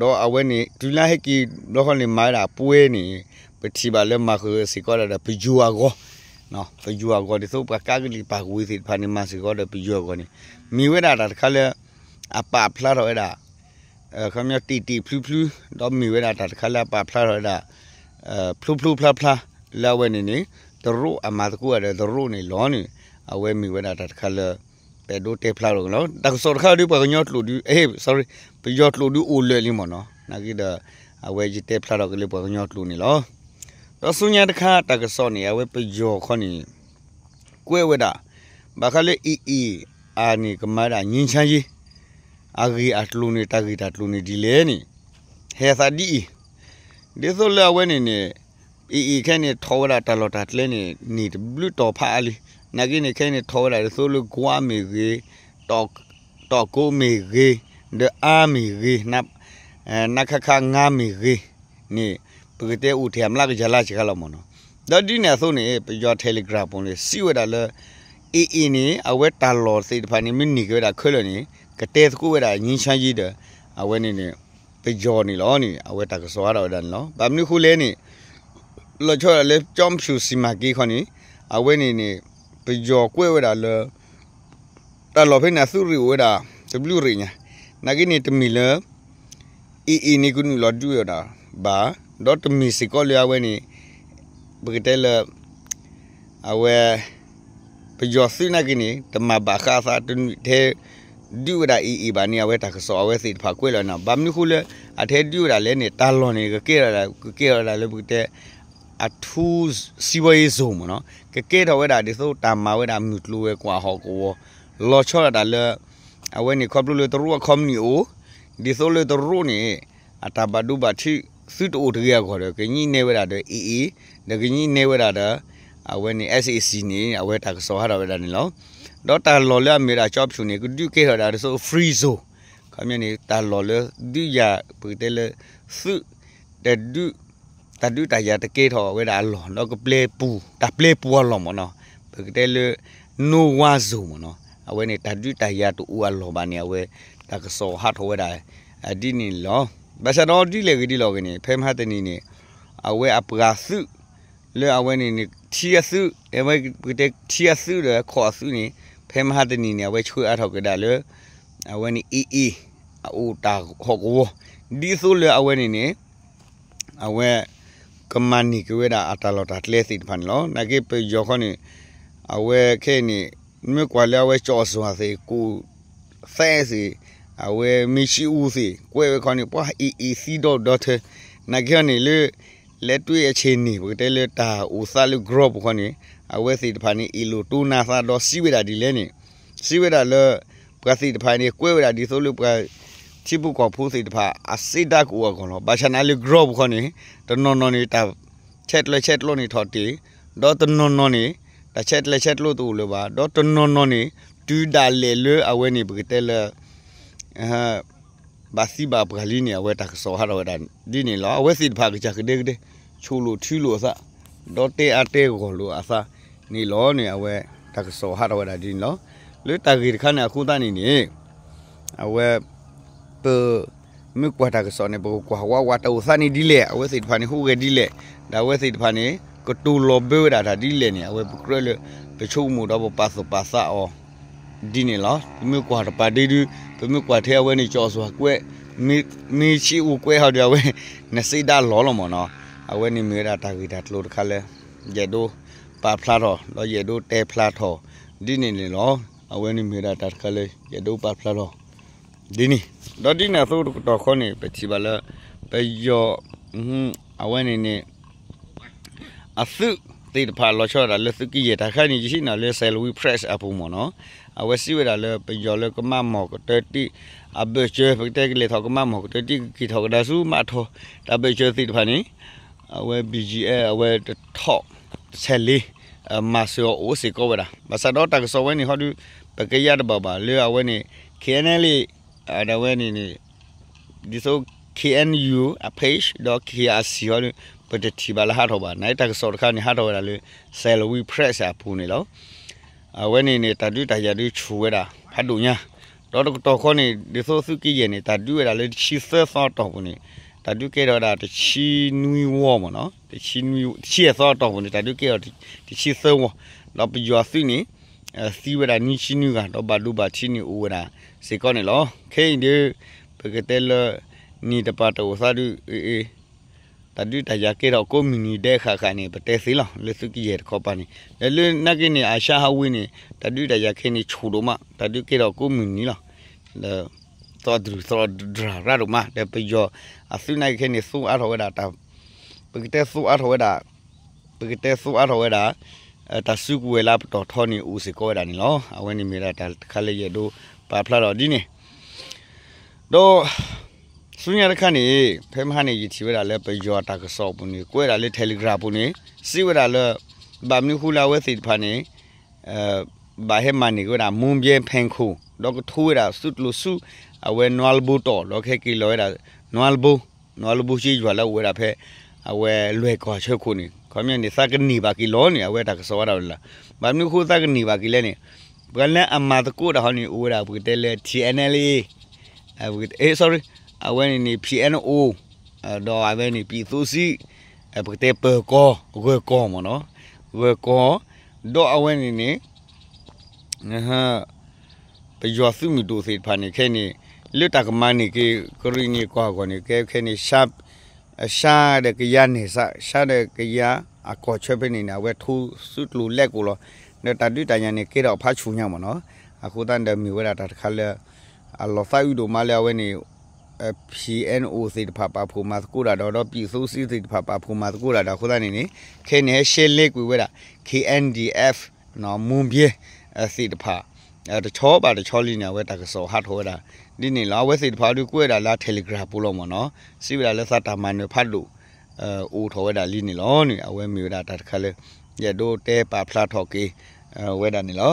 ဒီးအဝဲန့ၣ် တုၤလၢဟဲက့ၤဘျီဃီန့ၣ် မၤဝဲဒၣ်ပှဲၤန့ၣ် ပထံၣ်ဘၣ်လၢမၤဃုာ်စ့ၢ်ကီးဒၣ်ဒီးပယိၤအဂီၢ်, ပယိၤအဂီၢ် ဒ်သိးပှၤကးကလံၤပာ်ကဝ့ၤသ့ၣ်တဖၣ်န့ၣ် မၤစ့ၢ်ကီးဒီးပယိၤအဂီၢ်န့ၣ် မ့ၢ်ဝဲဒၣ်တၢ်တခါလၢ အပာ်ဖျါထီၣ်ဝဲဒၣ် ခီပညီတံၢ်တံၢ်ဖျုဖျု, ဒီးမ့ၢ်ဝဲဒၣ်တၢ်တခါလၢအပာ်ဖျါထီၣ်ဝဲဒၣ် ဖျိဖျိဖျါဖျါ လၢအဝဲန့ၣ်န့ၣ် တရူးအမၤသကိးဒီးတရူးန့ၣ်လီၤန့ၣ် အဝဲမ့ၢ်ဝဲဒၣ်တၢ်တခါလၢ ပအဲၣ်ဒိးတဲဖျါထီၣ်က့ၤလီၤ. တၢ်ကစီၣ်တခါဒီးပှၤကညီကျိာ်ဒုး sorry, ပယီၤကျိာ်ဒုးအိၣ်လၢာ်လံမ့ၢ်နီၤ, နာ်က့ဒီး အဝဲယတဲဖျါထီၣ်က့ၤလၢပှၤကညီကျိာ်န့ၣ်လီၤ. ဒီးဆူညါတခါတၢ်ကစီၣ်န့ၣ် အဝဲပယီၤခီန့ၣ် ကွဲးဝဲဒၣ် ဘၣ်ဃးလၢ AA အန့ၣ် ကမၤဒၣ် ငြိမ်းချမ်းရေး အဂ့ၢ်အကျိၤန့ၣ် တၢ်ဂ့ၢ်တၢ်ကျိၤန့ၣ်ဒ်လဲၣ်န့ၣ် ဟဲသးဒ်အံၤ, ဒ်သိးလၢအဝဲန့ၣ်န့ၣ် AA ခဲန့ၣ် ထီၣ်ဝဲဒၣ်တၢ်လီၢ်တၢ်ကျဲန့ၣ် န့ၢ်တဘျုးတီၤဖးအါလံ, နာ်က့န့ၣ် ခဲန့ၣ် ထီၣ်ဝဲဒၣ်ဒ်သိးလၢ ကွး မ့ၢ်ဂ့ၤ, တီၢ်ကိမ့ၢ်ဂ့ၤ, ဒီးအါမ့ၢ်ဂ့ၤ, နခခ ငါးမ့ၢ်ဂ့ၤန့ၣ် ပကတဲအိၣ်ထဲအမျးကယၤလါစှၤလီၤမ့ၢ်နီၤ. ဒီးဒ်န့ၣ်အသိးန့ၣ် ပယီၤ Telegram ပူၤန့ၣ် စံးဝဲဒၣ်လၢ AA န့ၣ် အဝဲတၢ်လီၢ်သ့ၣ်တဖၣ်န့ၣ် မ့ၢ်န့ၢ်က့ၤဝဲဒၣ်ခဲလၢာ်န့ၣ် ကတဲသကိးဝဲဒၣ် ငြိမ်းချမ်းရေး ဒီး အဝဲန့ၣ်န့ၣ် ပယီၤန့ၣ်လီၤန့ၣ် အဝဲတၢ်ကစီၣ်ဟးထီၣ်ဝဲဒၣ်န့ၣ်လီၤ. ဘၣ်မနုၤဃိလဲၣ်န့ၣ် လီၤဆီဒၣ်တၢ်လၢ ကျောက်ဖြူစီမံကိန်း ခီန့ၣ် အဝဲန့ၣ်န့ၣ် ပယီၤကွဲးဝဲဒၣ်လၢ တၢ်လီၢ်ဖဲန့ၣ် အသုးရ့ၣ်အိၣ်ဝဲဒၣ် တဘျုးရ့ၣ်ညါ, နာ်က့န့ၣ် တမ့ၢ်လၢ AA န့ၣ်ကနုာ်လီၤဒုးဝဲဒၣ်ဘၣ်, ဒီးတမ့ၢ်စ့ၢ်ကီးလၢအဝဲန့ၣ် ပကတဲလၢ အဝဲ ပယီၤသုးနာ်က့န့ၣ် တမၤဘၣ်ဃးအသး တနုာ်ထဲဒုးဝဲဒၣ် AA ဘၣ်န့ၣ် အဝဲတၢ်ကစီၣ်အဝဲသ့ၣ်တဖၣ်ကွဲးလီၤန့ၣ်, ဘၣ်မနုၤဃိလၢ အထဲဒုးဝဲဒၣ်လဲၣ်န့ၣ် တၢ်လီၢ်န့ၣ် ကကဲထီၣ်ဒၣ် ကကဲထီၣ်ဝဲဒၣ်လၢပကတဲ အထူးစီးပွားရေးဇုန် မ့ၢ်နီၤ, ကကဲထီၣ်ဝဲဒၣ်ဒ်သိးတၢ်မၤဝဲဒၣ်မုၢ်ကျိၤဝဲၤကွာ်ဟီၣ်ကဝီၤ, လီၤဆီဒၣ်တၢ်လၢ အဝဲန့ၣ်ခီဖျိလၢတရူးအခီပနံၣ်အိၣ်, ဒ်သိးလၢတရူးန့ၣ် အတၢ်ဘၣ်ဒိဘၣ်ထံး သုတအိၣ်တဂ့ၤအဂီၢ်ဒီး ကညံးနဲဝဲဒၣ်ဒီး AA, ဒီးကညံးနဲဝဲဒၣ်ဒီး အဝဲန့ၣ် SAC န့ၣ် အဝဲတၢ်ကစီၣ်ဟးထီၣ်ဝဲဒၣ်န့ၣ်လီၤ. ဒီးတၢ်လီၢ်လၢအမ့ၢ်ဝဲဒၣ် ကျောက်ဖြူ န့ၣ် ကဒုးကဲထီၣ်ဝဲဒၣ်ဒ်သိး free zone, ခီပညီန့ၣ် တၢ်လီၢ်လၢ ဒုးယၤ ပကတဲလၢ သုး တဒုး တၢ်ဒုးတၢ်ယၤတကဲထီၣ်ဝဲဒၣ်အလီၢ် ဒီးကပျဲပူၤ တၢ်ပျဲပူၤအလီၢ်မ့ၢ်နီၤ, ပကတဲလၢ no war zone မ့ၢ်နီၤ, အဝဲန့ၣ် တၢ်ဒုးတၢ်ယၤတအိၣ်အလီၢ်ဘၣ်န့ၣ် အဝဲတၢ်ကစီၣ်ဟးထီၣ်ဝဲဒၣ် ဒ်န့ၣ်လီၤ. ဘၣ်ဆၣ်ဒီးဒ်လဲၣ်ဂ့ၤဒ်လဲၣ်ဂ့ၤန့ၣ် ဖဲမဟါတနံၤန့ၣ် အဝဲအပှၤသုး လၢအဝဲန့ၣ်န့ၣ် ထံအသုး အဝဲပကတဲထံအသုးဒီးခီၣ်အသုးန့ၣ် ဖဲမဟါတနံၤန့ၣ် အဝဲဆှၢအါထီၣ်က့ၤဒၣ်လၢ အဝဲန့ၣ် AA အအိၣ်တၢ်ဟီၣ်ကဝီၤ ဒ်သိးလၢအဝဲန့ၣ်န့ၣ် အဝဲ ကမၤန့ၢ်က့ၤဝဲဒၣ်အတၢ်လီၢ်တၢ်ကျဲသ့ၣ်တဖၣ်န့ၣ်လီၤ. နာ်က့ပယီၤခီန့ၣ် အဝဲခဲအံၤန့ၣ် မ့ၢ်ကွၢ်လၢအဝဲကၠီၣ်စွၣ်သ့ၣ် ကိၣ်သဲးသ့ၣ် အဝဲမ့ၢ်ဆံအူသ့ၣ် ကွဲးဝဲခီန့ၣ် ပှၤ AA သံဒီဒီထၢ နာ်က့ဟီန့ၣ်လၢ လဲၤတွ့အဆ့ၣ်န့ၣ် ပကတဲလၢတၢ်အိၣ်သးလၢ group ပူၤခီန့ၣ် အဝဲသ့ၣ်တဖၣ်န့ၣ် အ့ၣ်လိာ်တိၢ်နါသးဒီးစံးဝဲဒၣ်ဒ်လဲၣ်န့ၣ် စံးဝဲဒၣ်လၢ ပှၤသ့ၣ်တဖၣ်န့ၣ် ကွဲးဝဲဒၣ်ဒ်သိးလၢပှၤထံဖိကီၢ်ဖိသ့ၣ်တဖၣ် အစ့တၢ်ကအိၣ်အဂီၢ်လီၤ. ဘၣ်ဆၣ်န့ၣ်လၢ ground ပူၤဃီန့ၣ် တနီၤနီၤန့ၣ် တၢ်ဆဲးကျိးဆဲးကျိးန့ၣ်ထီၣ်တ့ၢ်, ဒီးတနီၤနီၤန့ၣ် တၢ်ဆဲးကျိးဆဲးကျိးတအိၣ်လၢၤဘၣ်, ဒီးတနီၤနီၤန့ၣ် တုၤဒၣ်လဲာ်လၢအဝဲန့ၣ် ပကတဲလၢ ဘၣ်သံဘၣ်ပှၢ်လံန့ၣ် အဝဲတၢ်ကစီၣ်ဟးထီၣ်ဝဲဒၣ်ဒ်န့ၣ်လီၤ. အဝဲသ့ၣ်တဖၣ်ကစၢ်ကဒဲကဒဲ ဆိၣ်လိာ်ထုလိာ်အသး, ဒီးတဲအါတဲဂီၢ်လိာ်အသးန့ၣ်လီၤန့ၣ် အဝဲတၢ်ကစီၣ်ဟးထီၣ်ဝဲဒၣ်ဒ်န့ၣ်လီၤ. လၢတၢ်ဂ့ၢ်တခါန့ၣ်အဃိသတးန့ၣ်န့ၣ် အဝဲ ပ မ့ၢ်ကွၢ်တၢ်ကစီၣ်န့ၣ် ပကကွၢ်ဝးဝးတၢ်အိၣ်သးန့ၣ်ဒ်လဲၣ်, အဝဲသ့ၣ်တဖၣ်န့ၣ် ဟူးဂဲၤဒ်လဲၣ်, ဒီးအဝဲသ့ၣ်တဖၣ်န့ၣ် ကတိၤလီၤဘၢဝဲဒၣ်တၢ်ဒ်လဲၣ်န့ၣ် အဝဲပကြၢးလၢ ပဆိကမိၣ်ဒီးပပာ်သူၣ်ပာ်သးအီၤ ဒ်န့ၣ်လီၤ. ပမ့ၢ်ကွၢ်တပၤဒ်ဒု ပမ့ၢ်ကွၢ်ထဲအဝဲန့ၣ် ကၠီၣ်စွၣ်ကွဲး မ့ၢ် မ့ၢ်ဆံးအူကွဲးဟီဒီးအဝဲ နစ့ဒၣ်လီၤလီၤမ့ၢ်နီၤ. အဝဲန့ၣ်မ့ၢ်ဝဲဒၣ်တၢ်ဂ့ၢ်တၢ်ကျိၤတခါလၢ ယအဲၣ်ဒိးပာ်ဖျါထီၣ် ဒီးယအဲၣ်ဒိးတဲဖျါထီၣ် ဒ်န့ၣ်န့ၣ်လီၤ. အဝဲန့ၣ်မ့ၢ်ဝဲဒၣ်တၢ်တခါလၢ ယအဲၣ်ဒိးပာ်ဖျါထီၣ် ဒ်န့ၣ်, ဒီးဒ်န့ၣ်အသိးတကတီၢ်ဃီန့ၣ် ပထံၣ်ဘၣ်လၢ ပယီၤ အဝဲန့ၣ်န့ၣ် အသုးသ့ၣ်တဖၣ်လီၤဆီဒၣ်တၢ်လၢသုးက့ယဲၢ်တၢ်ခါန့ၣ် ယဟံးန့ၢ်လၢ Salween Press အပူၤမ့ၢ်နီၤ. အဝဲစံးဝဲဒၣ်လၢပယီၤလၢကမၣ်မီၢ်ကတၢၢ်တ့ၢ် အဘၢၣ်စၢၤ ပကတဲကလဲၤထီၣ်ကမၣ်မီၢ်ကတၢၢ်တ့ၢ် ကက့ၤထီၣ်ကဒါဆူမးထီၣ် တၢ်ဘၢၣ်စၢၤသ့ၣ်တဖၣ်န့ၣ် အဝဲ ဘံၣ်ကၠံၣ်အဲၣ် အဝဲတထီၣ်ဆဲးလ့ မၤစၢၤအီၤအိၣ်စ့ၢ်ကီးဝဲဒၣ်. ဘၣ်ဆၣ်ဒီးတၢ်ကစီၣ်ဝဲန့ၣ်ဟီဒု ပကယါတဘၣ်ဘၣ်လၢအဝဲန့ၣ် KNLA ဒ်ဝဲန့ၣ်န့ၣ် ဒ်သိး KNU အ page ဒီး KIC ဟီဒု ပတထံၣ်ဘၣ်လၢဟးထီၣ်ဘၣ်. နတၢ်ကစီၣ်တခါန့ၣ် ဟးထီၣ်ဝဲဒၣ်လၢ Salween Press အပူၤန့ၣ်လီၤ. အဝဲန့ၣ်န့ၣ် တၢ်ဒုးတၢ်ယၤဒုးဆူၣ်ဝဲဒၣ်ဖးဒိၣ်ညါ, ဒီးတကတီၢ်ဃီန့ၣ် ဒ်သိးသုးက့ယဲၢ်န့ၣ် တၢ်ဒုးဝဲဒၣ်လၢတဆံသၢသီအတီၢ်ပူၤန့ၣ် တၢ်ဒုးကဲထီၣ်ဝဲဒၣ်တဆံနွံဝီမ့ၢ်နီၤ, တဆံသၢသီအတီၢ်ပူၤန့ၣ် တၢ်ဒုးကဲထီၣ်တဆံသၢဝီ, ဒီးပယီၤသုးန့ၣ် သံဝဲဒၣ်နွံဆံနွံဂၤ ဒီးဘၣ်ဒိဘၣ်ထံးန့ၣ်အိၣ်ဝဲဒၣ်စ့ၢ်ကီးန့ၣ်လီၤ. ခဲအံၤဒုး ပကတဲလၢ နံၣ်တပၤတအိၣ်သးဒုး တၢ်ဒုးတၢ်ယၤကဲထီၣ်ကိးမုၢ်နံၤဒဲးဃၣ်ဃၣ်န့ၣ် ပတဲသ့လီၤ. လၢသုးက့ယဲၢ်တခီပၤန့ၣ် ဒီးလၢနာ်က့န့ၣ် အၤၡါဟးဝ့န့ၣ် တၢ်ဒုးတၢ်ယၤခဲအံၤန့ၣ် ဆူၣ်ဒိၣ်မး, တၢ်ဒုးကဲထီၣ်ကိးမုၢ်နံၤလီၤ. ဒီး သီဒြုၢ်သီဒြၢ်ရၣ်ဒိၣ်မး ဒီးပယီၤအသုးနာ်က့ခဲအံၤန့ၣ် သိအါထီၣ်ဝဲဒၣ်တၢ် ပကတဲသိအါထီၣ်ဝဲဒၣ် ပကတဲသိအါထီၣ်ဝဲဒၣ် တၢ်စုကဝဲၤလၢပတီၢ်ထီန့ၣ် အိၣ်စ့ၢ်ကီးဝဲဒၣ်န့ၣ်လီၤ. အဝဲန့ၣ်မ့ၢ်ဝဲဒၣ်တၢ်တခါလၢယအဲၣ်ဒိးပာ်ဖျါထီၣ်ဒ်န့ၣ်, ဒီး ဆူညါတခါန့ၣ် ဖဲမဟါန့ၣ် ယထံၣ်ဝဲဒၣ်လၢပယီၤတၢ်ကစီၣ်အပူၤန့ၣ် ကွဲးဒၣ်လၢ Telegram ပူၤန့ၣ် စံးဝဲဒၣ်လၢ ဘၣ်မနုၤဃိလၢအဝဲသ့ၣ်တဖၣ်န့ၣ် ဘၣ်ဟဲမၤန့ၢ်က့ၤဝဲဒၣ် မူဘဲဖဲခိၣ် ဒီးကထိဝဲဒၣ်သုးကျိၤဆူ အဝဲနွါလဘိတီၢ် ဒီးကဟဲက့ၤလီၤဝဲဒၣ် နွါလဘိ နွါလဘိစ့ယွၤလၢအအိၣ်ဝဲဒၣ်ဖဲ အဝဲလွဲၢ်ကီၢ်ဆၢခိၣ်န့ၣ် ခီပညီန့ၣ် သးကန့ၢ်ဘၣ်က့ၤလီၤန့ၣ် အဝဲတၢ်ကစီၣ်ဝဲဒၣ်လီၤ. ဘၣ်မနုၤဃိသးကန့ၢ်ဘၣ်က့ၤလဲၣ်န့ၣ် ပှၤလၢအမၤသကိးတၢ်ဟီန့ၣ် အိၣ်ဝဲဒၣ်ပကတဲလၢ ထံၣ်အဲၣ်ၣ်ၣ်ၣ် sorry အဝဲန့ၣ်န့ၣ် ဖံၣ်အဲၣ်ၣ်အိၣ် ဒီးအဝဲန့ၣ် ပံၣ်သူစံ ပကတဲပၢၤကီၢ် ဂၢၢ်ကီၢ်မ့ၢ်နီၤ ဂၢၢ်ကီၢ် ဒီးအဝဲန့ၣ်န့ၣ် ပယီၤသုးမုၢ်ဒိၣ်သ့ၣ်တဖၣ်န့ၣ် ခဲအံၤန့ၣ် လၢတၢ်ကမၤန့ၢ်က့ၤ ကရံၣ်နံၣ်ကီၢ်အဂီၢ်န့ၣ် ကဲခဲအံၤန့ၣ် ရှါဒီးကယၤန့ၣ်စ့ၢ် ရှါဒီးကယၤအကီၢ်ဆၢဖဲန့ၣ်န့ၣ် အဝဲထိသုးကျိၤလဲကိာ်လီၤ. ဒီးတၢ်ဒုးတၢ်ယၤန့ၣ် ကဲထီၣ်ဖးဆူၣ်ညါမ့ၢ်နီၤ. အဃိသတးန့ၣ်ဒီးမ့ၢ်ဝဲဒၣ်တၢ်တခါလၢ အလီၤသးအုးဒိၣ်မးလၢအဝဲန့ၣ် ဖံၣ်အဲၣ်ၣ်အိၣ်သ့ၣ်တဖၣ်ပာ်ဖှိၣ်မၤသကိးတၢ်ဒီး ဒီးပံၣ်သူစံသ့ၣ်တဖၣ်ပာ်ဖှိၣ်မၤသကိးတၢ်ဒီး အဃိသတးန့ၣ်န့ၣ် ခဲအံၤန့ၣ် ဟဲရှဲလဲကွံာ်ဝဲဒၣ် KNDF မူဘဲ သ့ၣ်တဖၣ် တဆီဘၣ်တဆီလံန့ၣ် အဝဲတၢ်ကစီၣ်ဟးထီၣ်ဝဲဒၣ် ဒ်န့ၣ်လီၤ. အဝဲသ့ၣ်တဖၣ်ဒုးကွဲးဒၣ်လၢ Telegram ပူၤလီၤမ့ၢ်နီၤ. စံးဝဲဒၣ်လၢသးတၢ်မၤနၢၤဖးဒိၣ် အိၣ်ထီၣ်ဝဲဒၣ်လံန့ၣ်လီၤန့ၣ် အဝဲမ့ၢ်ဝဲဒၣ်တၢ်တခါလၢ ယအဲၣ်ဒိးတဲပာ်ဖျါထီၣ်က့ၤ ဝဲဒၣ်န့ၣ်လီၤ.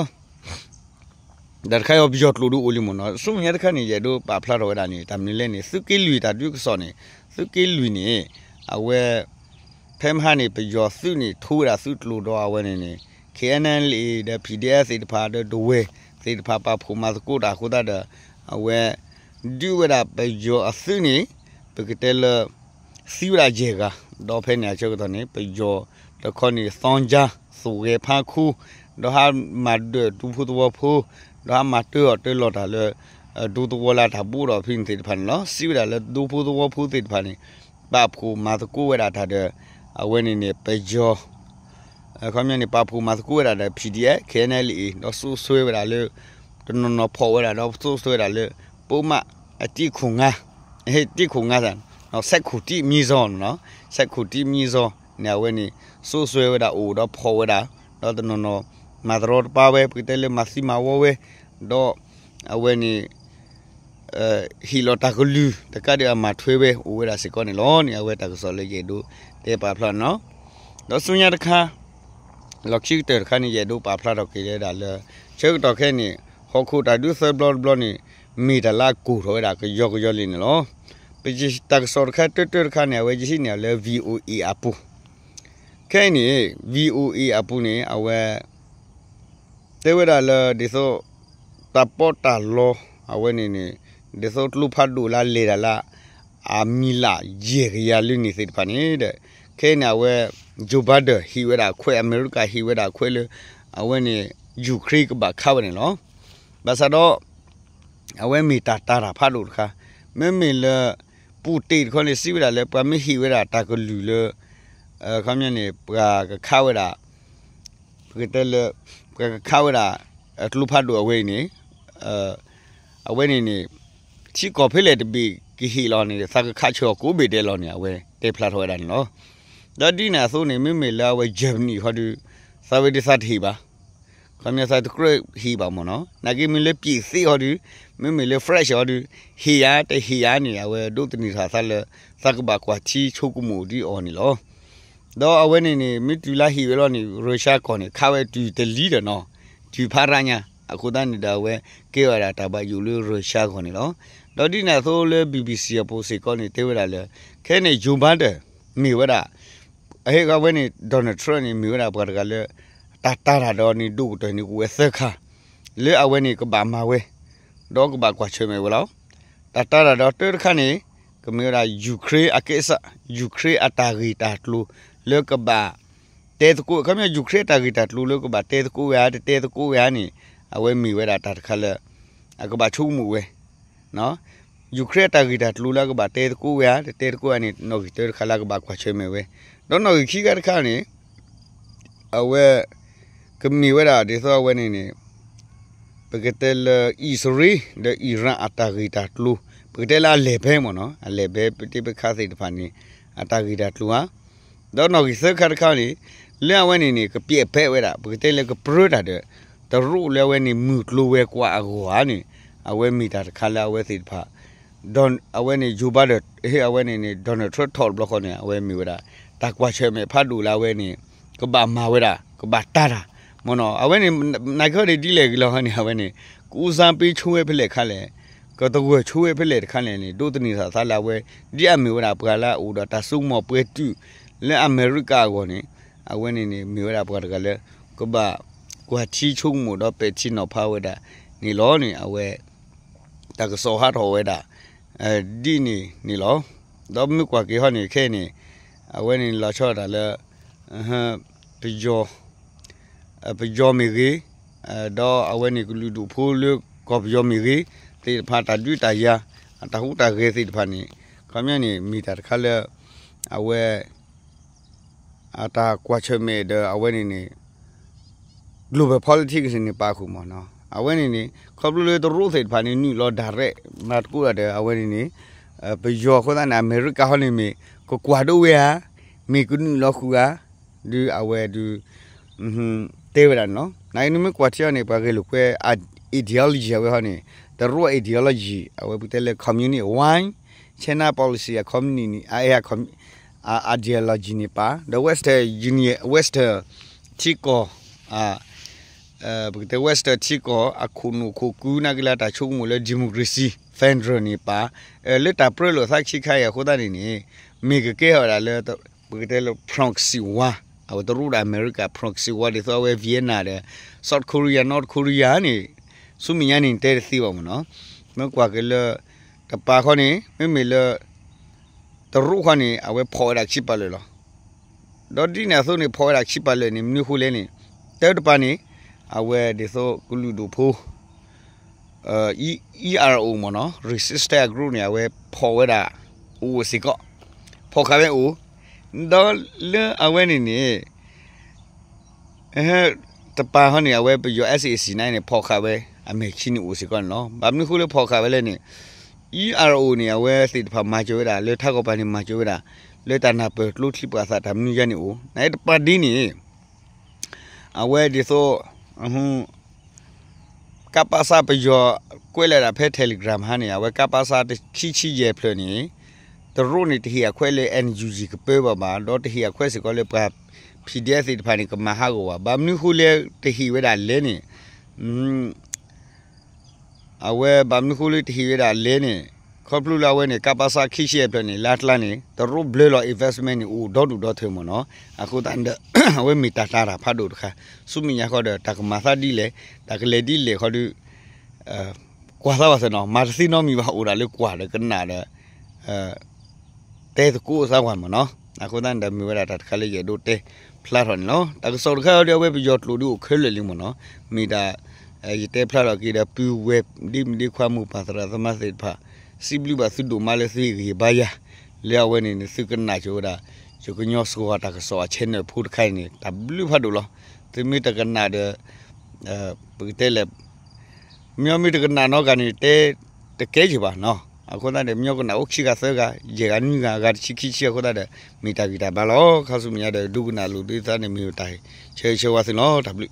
တၢ်တခါအံၤပယီၤကျိာ်ဒုးအိၣ်လံမ့ၢ်နီၤ. ဆူမဲာ်ညါတခါန့ၣ် ယအဲၣ်ဒိးပာ်ဖျါထီၣ်ဝဲဒၣ်န့ၣ် တၢ်မနုၤလဲၣ်န့ၣ် သုးက့လွံၢ်တၢ်ဒုးကစီၣ်န့ၣ် သုးက့လွံၢ်န့ၣ် အဝဲ ဖဲမဟါန့ၣ် ပယီၤသုးန့ၣ် ထိဝဲဒၣ်သုးကျိၤဒီးအဝဲန့ၣ်န့ၣ် KNLA ဒီး PDF သ့ၣ်တဖၣ်ဒီး ဒဝဲၢ် သ့ၣ်တဖၣ်ပာ်ဖှိၣ်မၤသကိးတၢ်အဃိသတးဒီး အဝဲ ဒုးဝဲဒၣ်ပယီၤအသုးန့ၣ် ပကတဲလၢ သံဝဲဒၣ်ယဲၢ်ဂၤ ဒီးဖဲန့ၣ်အဆၢကတီၢ်န့ၣ် ပယီၤတခီန့ၣ် သီကၠါ သူၣ်ဂဲၤဖါခူ ဒီးဟးမၤဒၢၣ်ဒူဖိသဝီဖိ ဒီးဟးမၤတၢအီၣ်တၢလီၤတၢ်လၢ ဒူသဝီလၢတၢ်ဘူးဒီးဖဲန့ၣ်သ့ၣ်တဖၣ်န့ၣ်လီၤ. စံးဝဲဒၣ်လၢဒူဖိသဝီဖိသ့ၣ်တဖၣ်န့ၣ် ပာ်ဖှိၣ်မၤသကိးဝဲဒၣ်တၢ်ဒီး အဝဲန့ၣ်န့ၣ် ပယီၤ ခီပညီန့ၣ် ပာ်ဖှိၣ်မၤသကိးဝဲဒၣ်ဒီး PDF KNLA ဒီးစိတ်ဆွဲဝဲဒၣ်လၢ တနီၤနီၤဖီၣ်ဝဲဒၣ်ဒီးစိတ်ဆွဲဝဲဒၣ်လၢ ပိာ်မး အတံခိၣ်ငါ တံခိၣ်ငါ စဲးခိၣ်တံမံစီ စဲးခိၣ်တံမံစီန့ၣ် အဝဲန့ၣ် စိတ်ဆွဲဝဲဒၣ်အိၣ်ဒီးဖီၣ်ဝဲဒၣ် ဒီးတနီၤနီၤ မၤတရီတပါဝဲ ပကတဲလၢမၤသံမၤဝီဝဲ ဒီး အဝဲန့ၣ် ဟ့ၣ်လီၤတၢ်ကလုၢ်တကးဒံးအမၤထွဲဝဲအိၣ်ဝဲဒၣ်စ့ၢ်ကီးန့ၣ်လီၤန့ၣ် အဝဲတၢ်ကစီၣ်လၢယအဲၣ်ဒိးတဲပာ်ဖျါန့ၣ်လီၤ. ဒီးဆူညါတခါ လီၢ်ခံကတၢၢ်တခါန့ၣ် ယအဲၣ်ဒိးပာ်ဖျါထီၣ်က့ၤလၢဒၣ်လၢ ဆၢကတီၢ်ခဲအံၤန့ၣ် ဟီၣ်ခိၣ်တၢ်ဒုးသၢဘျီတဘျီန့ၣ် မ့ၢ်တၢ်လၢအကိၢ်ထီၣ်ဝဲဒၣ်ကယီကယီလံန့ၣ်လီၤ. ပတၢ်ကစီၣ်တခါတၢတၢတခါန့ၣ် အဝဲယဟံးန့ၢ်အီၤလၢ VOA အပူၤ ခဲအံၤန့ၣ် VOA အပူၤန့ၣ် အဝဲ တဲဝဲဒၣ်လၢဒ်သိး တၢ်ပီးတၢ်လီ အဝဲန့ၣ်န့ၣ် ဒ်သိးကျိဖးဒိၣ်လၢလဲၤတၢ်လၢ အမံၤလၢယဲၢ်ကယၤလၢန့ၣ်သ့ၣ်တဖၣ်န့ၣ်ဒီး ခဲအံၤန့ၣ် အဝဲ Joe Biden ဟ့ၣ်ဝဲဒၣ်ခွဲး အမဲရကၤဟ့ၣ်ဝဲဒၣ်ခွဲးလၢ အဝဲန့ၣ် Ukraine ကဘၣ်ခးဝဲန့ၣ်လီၤ. ဘၣ်ဆၣ်ဒီး အဝဲမ့ၢ်တၢ်တာ်တၢ်ဖးဒိၣ်တခါ မ့မ့ၢ်လၢ Putin တခီန့ၣ် စံးဝဲဒၣ်လၢပှၤမ့ၢ်ဟ့ၣ်ဝဲဒၣ်တၢ်ကလုၢ်လၢ ခီပညီန့ၣ် ပှၤကခးဝဲဒၣ် ပကတဲလၢ ပှၤကခးဝဲဒၣ် ကျိဖးဒိၣ်အဝဲအံၤန့ၣ် အဝဲန့ၣ်န့ၣ် ထံကီၢ်ဖဲလဲၣ်တဘ့ၣ်ကဟ့ၣ်လီၤန့ၣ် သးကခးဆၢအီၤကိးဘ့ၣ်ဒဲးလီၤန့ၣ် အဝဲတဲဖျါထီၣ်ဝဲဒၣ်န့ၣ်လီၤ. ဒီးဒ်န့ၣ်အသိးန့ၣ် မ့မ့ၢ်လၢအဝဲ Germany ဟီဒုး သးဝဲဒၣ်သးတဟ့ၣ်ဘၣ် ခီပညီသးတကြၢးဟ့ၣ်ဘၣ်မ့ၢ်နီၤ နာ်က့မ့ၢ်လၢ ပြင်သစ် ဟီဒုး မ့မ့ၢ်လၢ France ဟီဒုး ဟ့ၣ်ယၤတဟ့ၣ်ယၤန့ၣ် အဝဲဒိးသန့ၤထီၣ်သးလၢ သးကဘၣ်ကွၢ်ထံဆိကမိၣ်ဒ်အီၤန့ၣ်လီၤ. ဒီးအဝဲန့ၣ်န့ၣ် မ့ၢ်တုၤလၢဟ့ၣ်ဝဲလီၤန့ၣ် Russia ကီၢ်န့ၣ် ခးဝဲတုၤတလံဒီးနီၤ တုၤဖးရၣ်ညါ အဃိသတးန့ၣ်ဒီးအဝဲ ကဲဝဲဒၣ်တၢ်ဘၣ်ယိၣ်လၢ Russia ကီၢ်န့ၣ်လီၤ. ဒီးဒ်န့ၣ်အသိးလၢ BBC အပူၤစ့ၢ်ကီးန့ၣ် တဲဝဲဒၣ်လၢ ခဲအံၤန့ၣ် Joe Biden မ့ၢ်ဝဲဒၣ် အဟ့ၣ်အဝဲန့ၣ် Donald Trump န့ၣ် မ့ၢ်ဝဲဒၣ်ပှၤတဂၤလၢ တၢ်တာ်တၢ်ဒီးန့ၣ် ဒိၣ်ကတၢၢ်န့ၣ် အိၣ်ဝဲသၢခါ လၢအဝဲန့ၣ်ကဘၣ်မၤဝဲ ဒီးကဘၣ်ကွၢ်ဆၢၣ်မဲာ်ဝဲလီၤ. တၢ်တာ်တၢ်ဒီးတၢတခါန့ၣ် ကမ့ၢ်ဝဲဒၣ် Ukraine အကဲစး Ukraine အတၢ်ဂ့ၢ်တၢ်ကျိၤလၢကဘၣ် တဲသကိး ခီပညီ Ukraine အတၢ်ဂ့ၢ်တၢ်ကျိၤလၢကဘၣ်တဲသကိးဝဲဧါ တတဲသကိးဝဲဧါန့ၣ် အဝဲမ့ၢ်ဝဲဒၣ်တၢ်တခါလၢ အကဘၣ်ဆိကမိၣ်ဝဲ Ukraine အတၢ်ဂ့ၢ်တၢ်ကျိၤလၢအကဘၣ်တဲသကိးဝဲဧါ တတဲသကိးဝဲဧါန့ၣ် နီၣ်ဂံၢ်တၢတခါလၢအကဘၣ်ကွၢ်ဆၢၣ်မဲာ်ဝဲ ဒီးနီၣ်ဂံၢ်ခံခါတခါန့ၣ် အဝဲ ကမ့ၢ်ဝဲဒၣ်ဒ်သိးအဝဲန့ၣ်န့ၣ် ပကတဲလၢ အံၣ်စရ့လး ဒီး အံၣ်ရၣ် အတၢ်ဂ့ၢ်တၢ်ကျိၤ ပကတဲလၢအလဲၤဖဲမ့ၢ်နီၤ အလဲၤဖဲပတဲပခါသ့ၣ်တဖၣ်န့ၣ် အတၢ်ဂ့ၢ်တၢ်ကျိၤဧါ ဒီးနီၣ်ဂံၢ်သၢခါတခါန့ၣ် လၢအဝဲန့ၣ်န့ၣ် ကပျဲးပဲးဝဲဒၣ် ပကတဲလၢကပြၢတၢ်ဒီး တရူးလၢအဝဲန့ၣ်မုၢ်ကျိၤဝဲၤကွာ်အဂီၢ်ဧါန့ၣ် အဝဲမ့ၢ်တၢ်တခါလၢအဝဲသ့ၣ်တဖၣ် ဒီးအဝဲန့ၣ် Joe Biden ဟ့ၣ်အဝဲန့ၣ်န့ၣ် Donald Trump ထီၣ်တဘျီဃီန့ၣ် အဝဲမ့ၢ်ဝဲဒၣ် တၢ်ကွၢ်ဆၢၣ်မဲာ်ဖးဒိၣ်လၢအဝဲန့ၣ် ကဘၣ်မၤဝဲဒၣ် ကဘၣ်တၢ်တၢ် မ့ၢ်နီၤ အဝဲန့ၣ် နာ်က့ဟီန့ၣ် ဒ်လဲၣ်ဂ့ၤလီၤဟီန့ၣ် အဝဲန့ၣ် ကဦးစားပေးဆိဝဲဖဲလဲၣ်တခါလဲၣ် ကသဂၢၢ်ဆိဝဲဖဲလဲၣ်တခါလဲၣ်န့ၣ် ဒိးသန့ၤထီၣ်သးလၢအဝဲ ဒ်အမ့ၢ်ဝဲဒၣ်ပှၤလၢအအိၣ်ဒီးတၢ်စိကမီၤပှဲၤတုာ် လၢအမဲရကၤအဂီၢ်န့ၣ် အဝဲန့ၣ်န့ၣ် မ့ၢ်ဝဲဒၣ်ပှၤတဂၤလၢ ကဘၣ်ကွၢ်ထံဆိကမိၣ်ဒီးပဲာ်ထံနီၤဖးဝဲဒၣ်န့ၣ်လီၤန့ၣ် အဝဲ တၢ်ကစီၣ်ဟးထီၣ်ဝဲဒၣ် ဒ်န့ၣ်န့ၣ်လီၤ. ဒီးမ့ၢ်ကွၢ်က့ၤဟီန့ၣ် ခဲအံၤန့ၣ် အဝဲန့ၣ်လီၤဆီဒၣ်တၢ်လၢ ပယီၤ ပယီၤမ့ၢ်ဂ့ၤ ဒီးအဝဲန့ၣ်ကလုာ်ဒူၣ်ဖိလၢကီၢ်ပယီၤမ့ၢ်ဂ့ၤ သ့ၣ်တဖၣ်တၢ်ဒုးတၢ်ယၤ အတၢ်ဟူးတၢ်ဂဲၤသ့ၣ်တဖၣ်န့ၣ် ခီပညီန့ၣ် မ့ၢ်တၢ်တခါလၢ အဝဲ အတၢ်ကွၢ်ဆၢၣ်မဲာ်ဒီးအဝဲန့ၣ်န့ၣ် global politics န့ၣ်ပာ်ဃုာ်မ့ၢ်နီၤ အဝဲန့ၣ်န့ၣ် ခီဖျိလၢတရူးသ့ၣ်တဖၣ်န့ၣ် နုာ်လီၤ direct မၤသကိးဒီးအဝဲန့ၣ်န့ၣ် ပယီၤအဃိသတးန့ၣ် အမဲရကၤဟီန့ၣ်မ့ၢ် ကကွၢ်ဒိဝဲဧါ မ့ၢ်ကနုာ်လီၤဃုာ်ဧါ ဒုးအဝဲဒုး တဲဝဲဒၣ်န့ၣ်လီၤ. နမ့ၢ်ကွၢ်ထံအီၤန့ၣ် ပှၤဂဲၤလိာ်ကွဲ ideology အဝဲဟီန့ၣ် တရူး ideology အဝဲပကတဲလၢ communist one China policy အ communist န့ၣ် အ ideology န့ၣ်ပာ် ဒီး Western Union Western ထံကီၢ် ပကတဲ Western ထံကီၢ် အခိၣ်နူာ်ခိၣ်ကု နာ်က့လၢတၢ်ဆိကမိၣ်လၢ democracy federal န့ၣ်ပာ် လၢတၢ်ပြၢလိာ်သးခံခါအံၤအဃိသတးန့ၣ်န့ၣ် မ့ၢ်ကကဲထီၣ်ဝဲဒၣ်လၢ ပကတဲလၢ proxy war အဝဲတရူးဒီးအမဲရကၤ proxy war ဒ်သိးအဝဲ Vietnam ဒီး South Korea North Korea န့ၣ် ဆူမဲာ်ညါန့ၣ်တဲတသ့ဘၣ်မ့ၢ်နီၤ မ့ၢ်ကွၢ်က့ၤလၢ တပၤခီန့ၣ် မ့မ့ၢ်လၢ တရူးခီန့ၣ် အဝဲဖီၣ်ဝဲဒၣ်ခံပာ်လၢာ်လီၤ. ဒီးဒ်န့ၣ်အသိးန့ၣ် ဖီၣ်ဝဲဒၣ်ခံပာ်လၢာ်န့ၣ် မနုၤအဃိလဲၣ်န့ၣ် တၢတပၤန့ၣ် အဝဲဒ်သိးကလုာ်ဒူၣ်ဖိ ERO မ့ၢ်နီၤ resistance group န့ၣ် အဝဲဖီၣ်ဝဲဒၣ်အိၣ်စ့ၢ်ကီး ဖီၣ်ဃာ်ဝဲအိၣ် ဒီးလၢအဝဲန့ၣ်န့ၣ် တပၤဟီန့ၣ် အဝဲပယီၤ SAC န့ၣ် ဖီၣ်ဃာ်ဝဲ အမဲာ်ခံန့ၣ်အိၣ်စ့ၢ်ကီးန့ၣ်လီၤ. ဘၣ်မနုၤအဃိလၢဖီၣ်ဃာ်ဝဲလဲၣ်န့ၣ် ERO န့ၣ် အဝဲသ့ၣ်တဖၣ်မၤစၢၤဝဲဒၣ် လၢထးကီၢ်ပၤန့ၣ်မၤစၢၤဝဲဒၣ် လၢတၢ်နၢ်ပၢၢ်ကျိချံပှၤသၣ်တၢ်မနုၤယါန့ၣ်အိၣ် နတပၤဒ်န့ၣ် အဝဲဒ်သိး ကပစ ပယီၤ ကွဲးလၢဒၣ်ဖဲ Telegram ဟါန့ၣ် အဝဲကပစ တဆံခံဆံယဲၢ်ဖျၢၣ်န့ၣ် တရူးန့ၣ်တဟ့ၣ်အခွဲးလၢ NUG ကပၢဘၣ်ဘၣ် ဒီးတဟ့ၣ်အခွဲးစ့ၢ်ကီးလၢပှၤ PDF သ့ၣ်တဖၣ်န့ၣ် ကမၤဟးဂီၤဘၣ်. ဘၣ်မနုၤဃိလၢတဟ့ၣ်ဝဲဒၣ်လဲၣ်န့ၣ် အဝဲဘၣ်မနုၤဃိလၢတဟ့ၣ်ဝဲဒၣ်လဲၣ်န့ၣ် ခီဖျိလၢအဝဲန့ၣ် ကပစ ခံဆံယဲၢ်ဖျၢၣ်န့ၣ် လၢအကျါန့ၣ် တရူးဘျၢလီၤ investment န့ၣ် အိၣ်ဒီဒူၣ်ဒီထၢမ့ၢ်နီၤ. အဃိသတးဒီး အဝဲမ့ၢ်တၢ်တာ်တၢ်ဖးဒိၣ်တခါ ဆူမဲာ်ညါဃီဒီး တၢ်ကမၤသးဒ်လဲၣ် တၢ်ကလဲၤဒ်လဲၣ်ဃီဒီး ကွၢ်သးဝဲသ့ၣ်နီၤ မၤတသ့နီတမံၤဘၣ် အိၣ်ဒၣ်လၢကွၢ်ဒီးကနၣ်ဒီး တဲသကိးသးဝဲမ့ၢ်နီၤ. အဃိသတးန့ၣ်ဒီး မ့ၢ်ဝဲဒၣ်တၢ်တခါလၢယအဲၣ်ဒိးတဲဖျါထီၣ်န့ၣ်လီၤ. တၢ်ကစီၣ်တခါအံၤဒီး အဝဲပယီၤကျိာ်ဒုးအိၣ်ခဲလၢာ်လံမ့ၢ်နီၤ. မ့ၢ်ဒၣ် ယတဲဖျါထီၣ်က့ၤဒီး ပုၢ်ဝဲၢ်ဒ့မုၣ်ဒ့ခွါ မိၢ်ပၢ်သရၣ်သမါသ့ၣ်တဖၣ် စံးဘျုးဘၣ်သုဒိၣ်မးလၢသုဟ့ၣ်ဂံၢ်ဟ့ၣ်ဘါယၤ လၢအဝဲန့ၣ်န့ၣ် သုကနၣ်ကၠိဝဲဒၣ် ယကညီစှီၤတၢ်ကစီၣ်အ channel ဖိတခါအံၤန့ၣ် တၢ်ဘျုးဖးဒိၣ်လီၤ. သုမ့ၢ်တကနၣ်ဒီး ပကတဲလဲၣ် မ့ၢ်မ့ၢ်တကနၣ်နီတဂၤန့ၣ် တဲတကဲယံၤဘၣ်နီၤ. အဃိသတးဒီး မ့ၢ်ကနၣ်အိၣ်ခံဂၤသၢဂၤ ယဲၢ်ဂၤနွံဂၤ အဂၤတဆံခံဆံအဃိသတးဒီး မ့ၢ်တၢ်ဂံၢ်တၢ်ဘါလီၤ. ခါဆူမဲာ်ညါဒီး ဒိကနၣ်လိာ်သုသးန့ၣ် မ့ၢ်တၢ် ဆၢဂ့ၤဆၢဝါသုလီၤ. တၢ်ဘျုး